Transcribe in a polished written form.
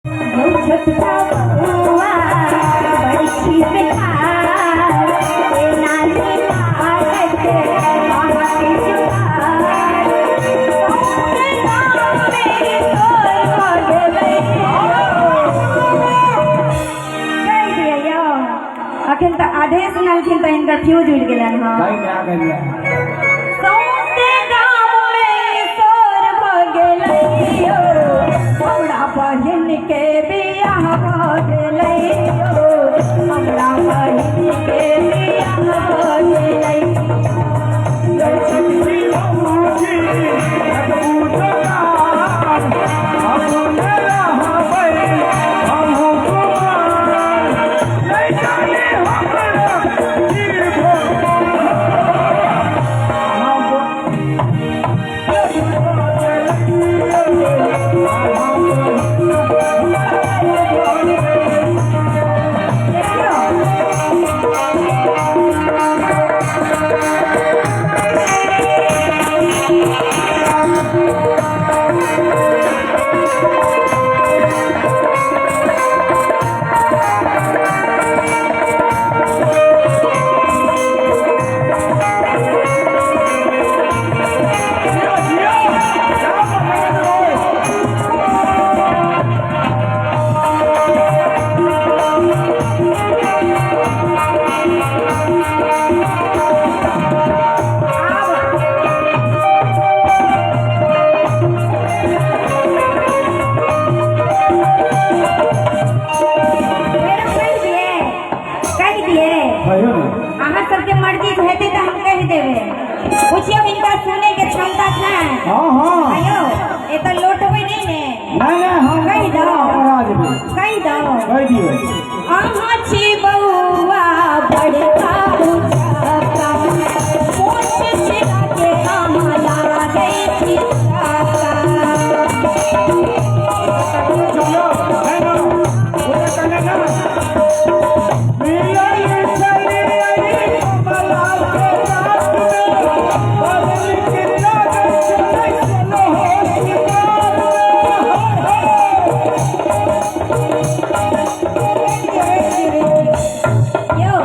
छोटका बउआ बरछी पे ठाड़, एना ही लागत अहाँके जुगाड़। सौंसे गाम में शोर भऽ गेलै कहि दिअ यौ। अखन तऽ आधे सुनलखिन तऽ हिनकर फ्यूज उड़ि गेलनि हँ। सौंसे गाम में शोर भऽ गेलै यौ, हमरा बहिन के बियाह भऽ गेलै यौ, हमरा बहिन के बियाह भऽ गेलै। देखियौ, फेरो कहि दियै, कहि दियै। अहाँ सबके मर्जी हेतै तऽ हम कहि देबै। पुछियौ, हिनका सुनै के क्षमता छनि? हाँ हाँ। आयौ, एतऽ लोटबै नहि ने? नहीं नहीं, हम कहि दौ। महाराज में कहि दौ। कह दियो। अहाँ छी बौआ बड़का उचक्का, मोछ छिला के अहाँ लागै छी चक्का। चुप लो, नहीं ना, वो कने ना।